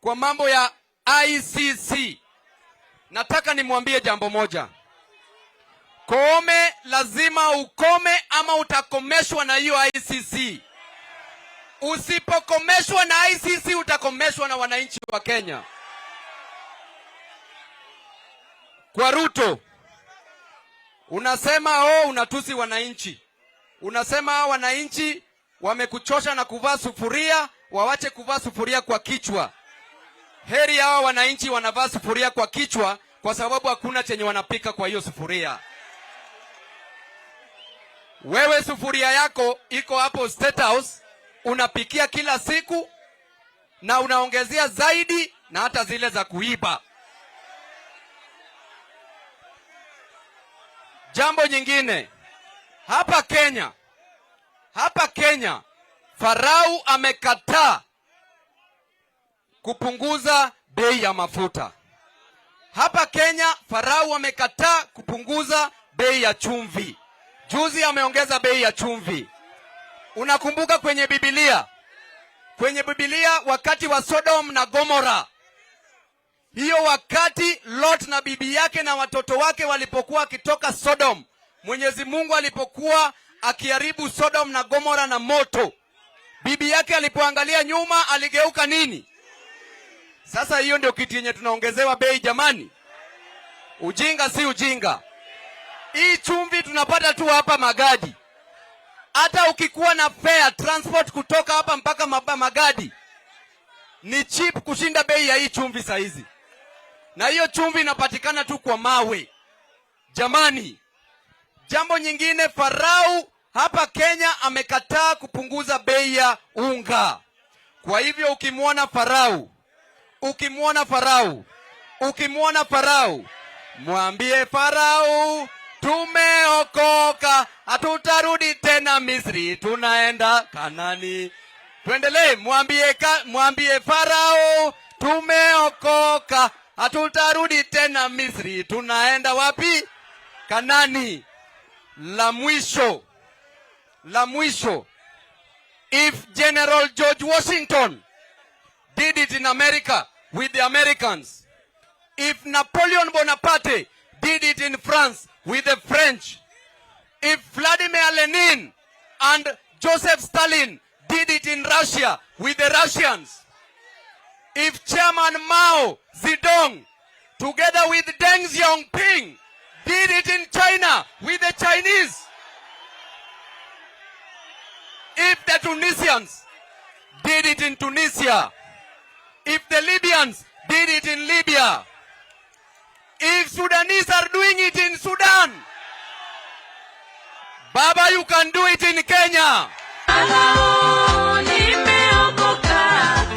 Kwa mambo ya ICC, nataka nimwambie jambo moja. Koome, lazima ukome ama utakomeshwa na hiyo ICC. Usipokomeshwa na ICC, utakomeshwa na wananchi wa Kenya. Kwa Ruto, unasema, oh, unatusi wananchi, unasema wananchi wamekuchosha na kuvaa sufuria, wawache kuvaa sufuria kwa kichwa. Heri hawa wananchi wanavaa sufuria kwa kichwa, kwa sababu hakuna chenye wanapika kwa hiyo sufuria. Wewe sufuria yako iko hapo State House, unapikia kila siku na unaongezea zaidi na hata zile za kuiba. Jambo nyingine, hapa Kenya Farao amekataa kupunguza bei ya mafuta. Hapa Kenya Farao amekataa kupunguza bei ya chumvi. Juzi ameongeza bei ya chumvi. Unakumbuka kwenye Biblia wakati wa Sodom na Gomora, hiyo wakati Lot na bibi yake na watoto wake walipokuwa wakitoka Sodom, Mwenyezi Mungu alipokuwa akiharibu Sodom na Gomora na moto, bibi yake alipoangalia nyuma aligeuka nini? Sasa hiyo ndio kitu yenye tunaongezewa bei jamani. Ujinga si ujinga. Hii chumvi tunapata tu hapa Magadi. Hata ukikuwa na fare transport kutoka hapa mpaka Magadi ni cheap kushinda bei ya hii chumvi saa hizi, na hiyo chumvi inapatikana tu kwa mawe jamani. Jambo nyingine, Farao hapa Kenya amekataa kupunguza bei ya unga. Kwa hivyo ukimwona Farao, ukimwona Farao, ukimwona Farao, mwambie Farao tumeokoka, hatutarudi tena Misri, tunaenda Kanani. Tuendelee, mwambie Farao tumeokoka, hatutarudi tena Misri, tunaenda wapi? Kanani. La mwisho, la mwisho, if General George Washington did it in America with the Americans, if Napoleon Bonaparte did it in France with the French, if Vladimir Lenin and Joseph Stalin did it in Russia with the Russians, if Chairman Mao Zedong together with Deng Xiaoping did it in China with the Chinese, if the Tunisians did it in Tunisia, if the Libyans did it in Libya, if Sudanese are doing it in Sudan, Baba, you can do it in Kenya.